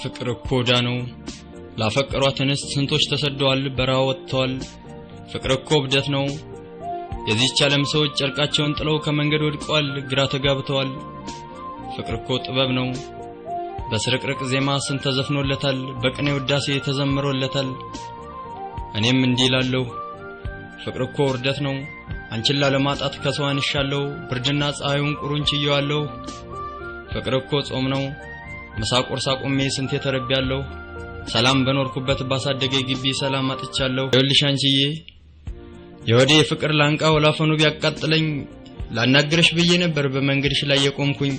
ፍቅር እኮ ዕዳ ነው። ላፈቀሯት እንስት ስንቶች ተሰደዋል፣ በረሃ ወጥተዋል። ፍቅር እኮ እብደት ነው። የዚህች ዓለም ሰዎች ጨርቃቸውን ጥለው ከመንገድ ወድቀዋል፣ ግራ ተጋብተዋል። ፍቅር እኮ ጥበብ ነው። በስርቅርቅ ዜማ ስንት ተዘፍኖለታል፣ በቅኔ ውዳሴ ተዘምሮለታል። እኔም እንዲህ እላለሁ፣ ፍቅር እኮ ውርደት ነው። አንቺን ላለማጣት ከሰው አንሻለሁ፣ ብርድና ፀሐዩን ቁሩን ችየዋለሁ። ፍቅር እኮ ጾም ነው። ምሳ ቁርስ አቁሜ ስንቴ ተርቤያለሁ። ሰላም በኖርኩበት ባሳደገ ግቢ ሰላም አጥቻለሁ። ይኸውልሽ አንቺዬ፣ የሆዴ የፍቅር ላንቃ ወላፈኑ ቢያቃጥለኝ ላናግርሽ ብዬ ነበር በመንገድሽ ላይ የቆምኩኝ።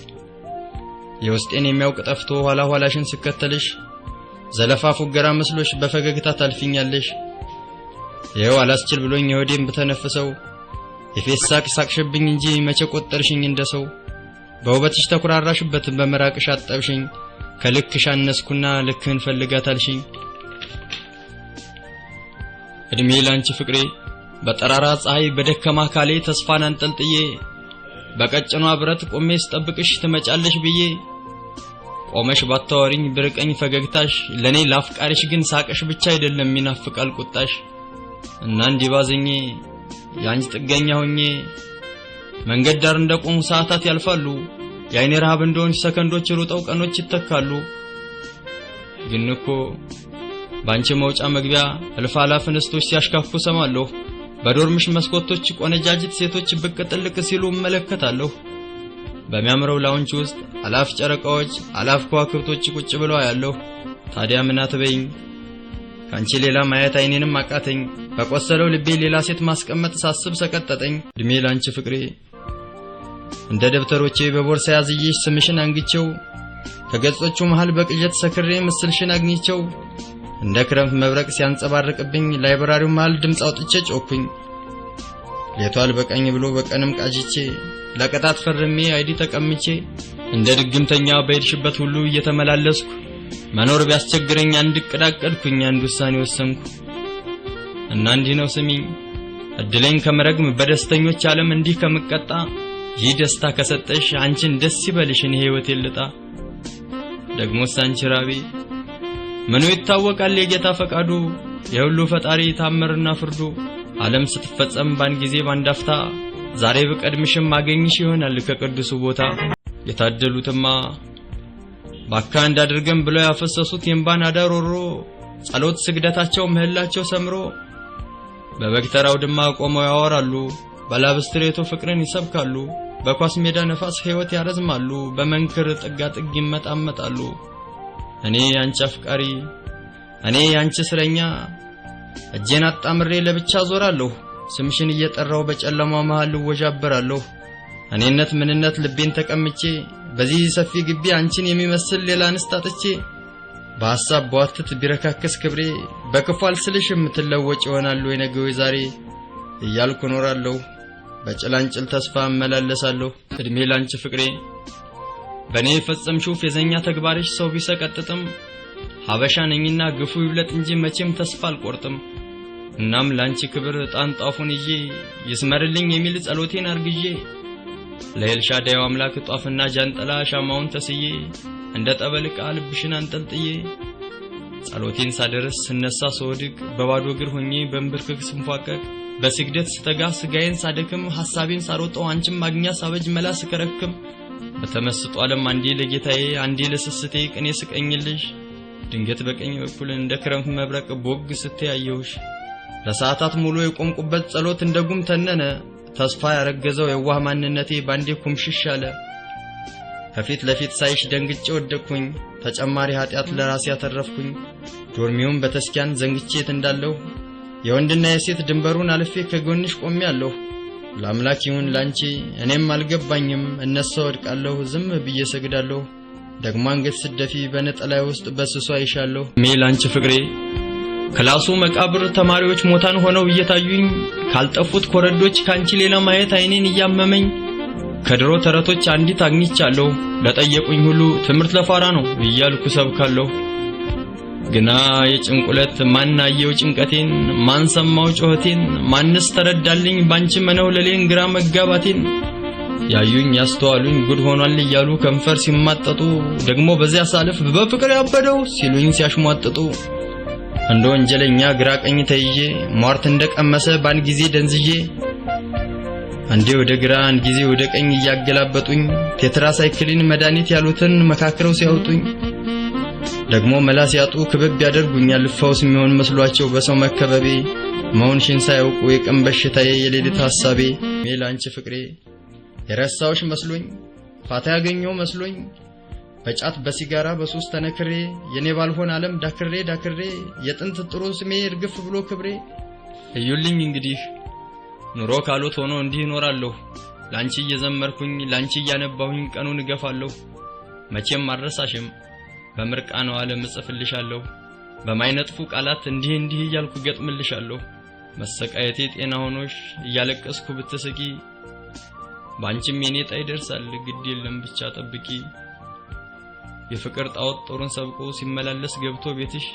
የውስጤን የሚያውቅ ጠፍቶ ኋላ ኋላሽን ስከተልሽ ዘለፋ ፉገራ መስሎሽ በፈገግታ ታልፊኛለሽ። ይኸው አላስችል ብሎኝ የሆዴን ብተነፍሰው የፌስ ሳቅ ሳቅሽብኝ እንጂ መቼ ቆጠርሽኝ እንደ ሰው። በውበትሽ ተኩራራሽበት በመራቅሽ አጠብሽኝ። ከልክሽ አነስኩና ልክህን ፈልጋታልሽኝ። እድሜ ላንቺ ፍቅሬ፣ በጠራራ ፀሐይ በደከማ አካሌ ተስፋን አንጠልጥዬ በቀጭኗ ብረት ቆሜ ስጠብቅሽ ትመጫለሽ ብዬ፣ ቆመሽ ባታወሪኝ ብርቀኝ ፈገግታሽ፣ ለኔ ላፍቃሪሽ ግን ሳቅሽ ብቻ አይደለም ይናፍቃል ቁጣሽ። እና እንዲህ ባዝኜ የአንቺ ጥገኛ ሆኜ መንገድ ዳር እንደቆሙ ሰዓታት ያልፋሉ። የአይኔ ረሃብ እንደሆንሽ ሰከንዶች ሩጠው ቀኖች ይተካሉ። ግን እኮ በአንቺ መውጫ መግቢያ እልፍ አላፍ እንስቶች ሲያሽካኩ ሰማለሁ። በ dorm ሽ መስኮቶች ቆነጃጅት ሴቶች ብቅ ጥልቅ ሲሉ እመለከታለሁ። በሚያምረው lounge ውስጥ አላፍ ጨረቃዎች፣ አላፍ ከዋክብቶች ቁጭ ብለው አያለሁ። ታዲያ ምን አትበይኝ? ካንቺ ሌላ ማየት አይኔንም አቃተኝ። በቆሰለው ልቤ ሌላ ሴት ማስቀመጥ ሳስብ ሰቀጠጠኝ። እድሜ ላንቺ ፍቅሬ፣ እንደ ደብተሮቼ በቦርሳ ያዝዬሽ ስምሽን አንግቼው ከገጾቹ መሃል በቅዠት ሰክሬ ምስልሽን አግኝቼው እንደ ክረምት መብረቅ ሲያንጸባርቅብኝ library ው መሃል ድምፅ አውጥቼ ጮኩኝ። ሌቷ አልበቃኝ ብሎ በቀንም ቃዥቼ ለቅጣት ፈርሜ ID ተቀምቼ እንደ ድግምተኛ በሄድሽበት ሁሉ እየተመላለስኩ መኖር ቢያስቸግረኝ አንድ እቅድ አቀድኩኝ፣ አንድ ውሳኔ ወሰንኩ። እና እንዲህ ነው፣ ስሚኝ፣ እድለኝ ከመረግም በደስተኞች ዓለም እንዲህ ከምቀጣ ይህ ደስታ ከሰጠሽ አንቺን ደስ ይበልሽ፣ እኔ ሕይወቴን ልጣ። ደግሞስ አንቺ ራቢ ምኑ ይታወቃል የጌታ ፈቃዱ፣ የሁሉ ፈጣሪ ታምርና ፍርዱ። ዓለም ስትፈጸም ባንድ ጊዜ ባንዳፍታ ዛሬ ብቀድምሽም አገኝሽ ይሆናል ከቅዱሱ ቦታ። የታደሉትማ ባካ እንዳድርገን ብለው ያፈሰሱት የእምባን አዳሮሮ ጸሎት ስግደታቸው ምህላቸው ሰምሮ በበግ ተራው ድማ ቆመው ያወራሉ። በላብስትሬቶ ፍቅርን ይሰብካሉ። በኳስ ሜዳ ነፋስ ሕይወት ያረዝማሉ። በመንክር ጥጋጥግ ይመጣመጣሉ። እኔ ያንቺ አፍቃሪ፣ እኔ ያንቺ እስረኛ እጄን አጣምሬ ለብቻ ዞራለሁ። ስምሽን እየጠራው በጨለማው መሃል እወዣበራለሁ። እኔነት ምንነት ልቤን ተቀምቼ በዚህ ሰፊ ግቢ አንቺን የሚመስል ሌላ እንስት አጥቼ በሐሳብ በዋትት ቢረካከስ ክብሬ በክፉ አልስልሽ የምትለወጭ ይሆናል ወይ ነገ ወይ ዛሬ እያልኩ እኖራለሁ። በጭላንጭል ተስፋ እመላለሳለሁ። እድሜ ላንቺ ፍቅሬ፣ በእኔ የፈጸምሽው ፌዘኛ ተግባርሽ ሰው ቢሰቀጥጥም ሀበሻ ነኝና ግፉ ይብለጥ እንጂ መቼም ተስፋ አልቆርጥም። እናም ላንቺ ክብር ዕጣን ጧፉን ይዤ ይስመርልኝ የሚል ጸሎቴን አርግዤ ለኤልሻዳዩ አምላክ ጧፍና ጃንጥላ ሻማውን ተስዬ እንደ ጠበል ዕቃ ልብሽን አንጠልጥዬ ጸሎቴን ሳደርስ ስነሳ ስወድቅ በባዶ እግር ሆኜ በንብርክክ ስንፏቀቅ በስግደት ስተጋ ስጋዬን ሳደክም ሐሳቤን ሳሮጠው አንቺን ማግኛ ሳበጅ መላ ስከረክም በተመስጦ ዓለም አንዴ ለጌታዬ አንዴ ለስስቴ ቅኔ ስቀኝልሽ ድንገት በቀኝ በኩል እንደ ክረምት መብረቅ ቦግ ስትያየሁሽ ለሰዓታት ሙሉ የቆምኩበት ጸሎት እንደ ጉም ተነነ። ተስፋ ያረገዘው የዋህ ማንነቴ ባንዴ ኩምሽሽ አለ። ከፊት ለፊት ሳይሽ ደንግጬ ወደቅኩኝ። ተጨማሪ ኃጢአት ለራሴ ያተረፍኩኝ። dorm ኤውን በተስኪያን ዘንግቼ የት እንዳለሁ የወንድና የሴት ድንበሩን አልፌ ከጎንሽ ቆሜአለሁ። ለአምላክ ይሁን ላንቺ እኔም አልገባኝም። እነሳ ወድቃለሁ፣ ዝም ብዬ ሰግዳለሁ። ደግሞ አንገት ስደፊ በነጠላይ ውስጥ በስሱ አይሻለሁ። እድሜ ላንቺ ፍቅሬ፣ class ኡ መቃብር ተማሪዎች ሞታን ሆነው እየታዩኝ ካልጠፉት ኮረዶች ካንቺ ሌላ ማየት አይኔን እያመመኝ ከድሮ ተረቶች አንዲት አግኝቻለሁ። ለጠየቁኝ ሁሉ ትምህርት ለፋራ ነው እያልኩ ሰብካለሁ። ግና የጭንቁለት ማን አየው ጭንቀቴን፣ ማን ሰማው ጩኸቴን፣ ማንስ ተረዳልኝ ባንቺ መነውለሌን ግራ መጋባቴን። ያዩኝ ያስተዋሉኝ ጉድ ሆኗል እያሉ ከንፈር ሲማጠጡ፣ ደግሞ በዚያ ሳልፍ በፍቅር ያበደው ሲሉኝ ሲያሽሟጥጡ፣ እንደ ወንጀለኛ ግራ ቀኝ ተይዤ፣ ሟርት እንደቀመሰ ባንድ ጊዜ ደንዝዤ፣ አንዴ ወደ ግራ አንድ ጊዜ ወደ ቀኝ እያገላበጡኝ፣ ቴትራሳይክሊን መድኃኒት ያሉትን መካክረው ሲያወጡኝ፣ ደግሞ መላ ሲያጡ ክብብ ያደርጉኛል። ፈውስ የሚሆን መስሏቸው በሰው መከበቤ፣ መሆንሽን ሳያውቁ የቀን በሽታዬ የሌሊት ሐሳቤ። እድሜ ላንቺ ፍቅሬ፣ የረሳሁሽ መስሎኝ፣ ፋታ ያገኘው መስሎኝ፣ በጫት በሲጋራ በሱስ ተነክሬ፣ የኔ ባልሆን ዓለም ዳክሬ ዳክሬ፣ የጥንት ጥሩ ስሜ እርግፍ ብሎ ክብሬ። እዩልኝ እንግዲህ ኑሮ ካሉት ሆኖ እንዲህ እኖራለሁ። ላንቺ እየዘመርኩኝ ላንቺ እያነባሁኝ ቀኑን እገፋለሁ። መቼም አልረሳሽም፣ በምርቃናው ዓለም እጽፍልሻለሁ። በማይነጥፉ ቃላት እንዲህ እንዲህ እያልኩ ገጥምልሻለሁ። መሰቃየቴ ጤና ሆኖሽ እያለቀስኩ ብትስቂ፣ ባንቺም የኔ ዕጣ ይደርሳል፣ ግድ የለም ብቻ ጠብቂ። የፍቅር ጣዖት ጦሩን ሰብቆ ሲመላለስ ገብቶ ቤትሽ፣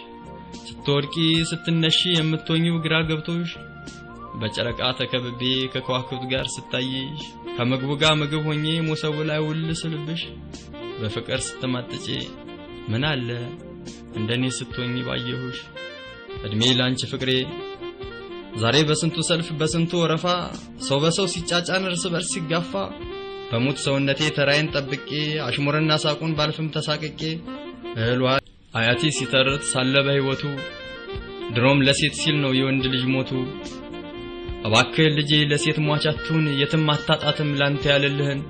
ስትወድቂ ስትነሺ የምትሆኚው ግራ ገብቶሽ፣ በጨረቃ ተከብቤ ከከዋክብት ጋር ስታይሽ፣ ከምግቡ ጋር ምግብ ሆኜ ሞሰቡ ላይ ውል ስልብሽ፣ በፍቅር ስትማጥጪ ምን አለ እንደኔ ስትሆኚ ባየሁሽ። እድሜ ላንቺ ፍቅሬ፣ ዛሬ በስንቱ ሰልፍ በስንቱ ወረፋ ሰው በሰው ሲጫጫን እርስ በርስ ሲጋፋ፣ በሙት ሰውነቴ ተራዬን ጠብቄ አሽሙርና ሳቁን ባልፍም ተሳቅቄ፣ እህል ውሃ አያቴ ሲተርት ሳለ በሕይወቱ ድሮም ለሴት ሲል ነው የወንድ ልጅ ሞቱ። እባክህ ልጄ ለሴት ሟች አትሁን፣ የትም አታጣትም ላንተ ያለልህን።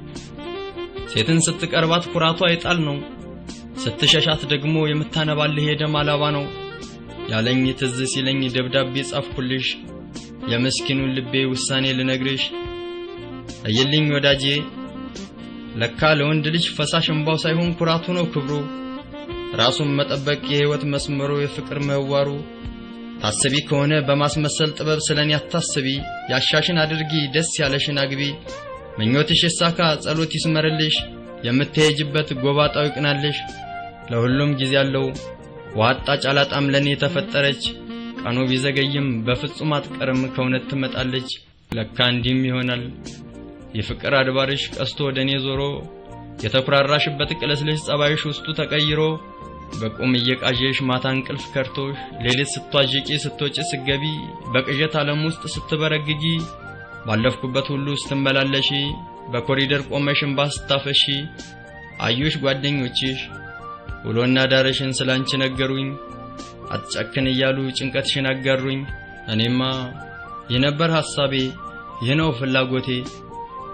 ሴትን ስትቀርባት ኩራቷ አይጣል ነው፣ ስትሸሻት ደግሞ የምታነባልህ የደም አላባ ነው ያለኝ ትዝ ሲለኝ ደብዳቤ ጻፍኩልሽ፣ የምስኪኑን ልቤ ውሳኔ ልነግርሽ። እይልኝ ወዳጄ፣ ለካ ለወንድ ልጅ ፈሳሽ እንባው ሳይሆን ኩራቱ ነው ክብሩ፣ ራሱን መጠበቅ የህይወት መስመሩ የፍቅር ምህዋሩ። ታስቢ ከሆነ በማስመሰል ጥበብ ስለኔ አታስቢ፣ ያሻሽን አድርጊ ደስ ያለሽን አግቢ። ምኞትሽ ይሳካ ጸሎት ይስመርልሽ፣ የምትሄጅበት ጎባጣው ይቅናልሽ። ለሁሉም ጊዜ አለው፣ ዋጣ ጫላጣም ለኔ ተፈጠረች። ቀኑ ቢዘገይም በፍጹም አትቀርም ከእውነት ትመጣለች። ለካ እንዲህም ይሆናል፣ የፍቅር አድባርሽ ቀስቶ ወደ እኔ ዞሮ፣ የተኩራራሽበት ቅልስልስ ጸባይሽ ውስጡ ተቀይሮ፣ በቁም እየቃዠሽ ማታ እንቅልፍ ከርቶሽ፣ ሌሊት ስትዋዥቂ ስትወጪ ስትገቢ፣ በቅዠት ዓለም ውስጥ ስትበረግጊ፣ ባለፍኩበት ሁሉ ስትመላለሺ፣ በኮሪደር ቆመሽ እምባ ስታፈሺ አዩሽ ጓደኞችሽ። ውሎና ዳርሽን ስላንቺ ነገሩኝ፣ አትጨክን እያሉ ጭንቀትሽን አጋሩኝ። እኔማ ይህ ነበር ሐሳቤ፣ ይህ ነው ፍላጎቴ፣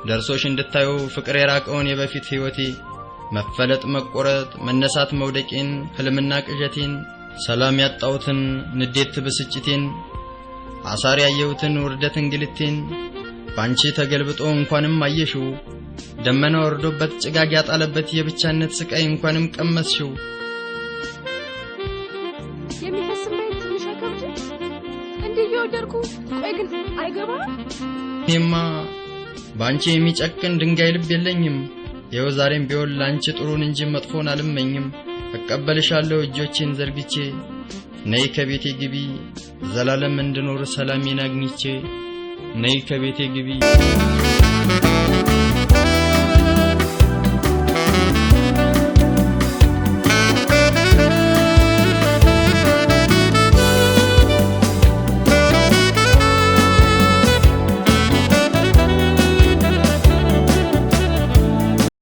ደርሶሽ እንድታዩ ፍቅር የራቀውን የበፊት ሕይወቴ፣ መፈለጥ መቆረጥ መነሳት መውደቄን፣ ህልምና ቅዠቴን፣ ሰላም ያጣሁትን ንዴት ብስጭቴን፣ አሳር ያየሁትን ውርደት እንግልቴን ባንቺ ተገልብጦ እንኳንም አየሽው። ደመና ወርዶበት ጭጋግ ያጣለበት የብቻነት ስቃይ እንኳንም ቀመስሽው። የሚፈስ ማየት ትንሽ አይከብድም? እንዲህ እየወደድኩ ቆይ ግን አይገባም? እኔማ ባንቺ የሚጨክን ድንጋይ ልብ የለኝም። ይኸው ዛሬም ቢሆን ላንቺ ጥሩን እንጂ መጥፎን አልመኝም። እቀበልሻለሁ እጆቼን ዘርግቼ፣ ነይ ከቤቴ ግቢ፣ ዘላለም እንድኖር ሰላሜን አግኝቼ፣ ነይ ከቤቴ ግቢ።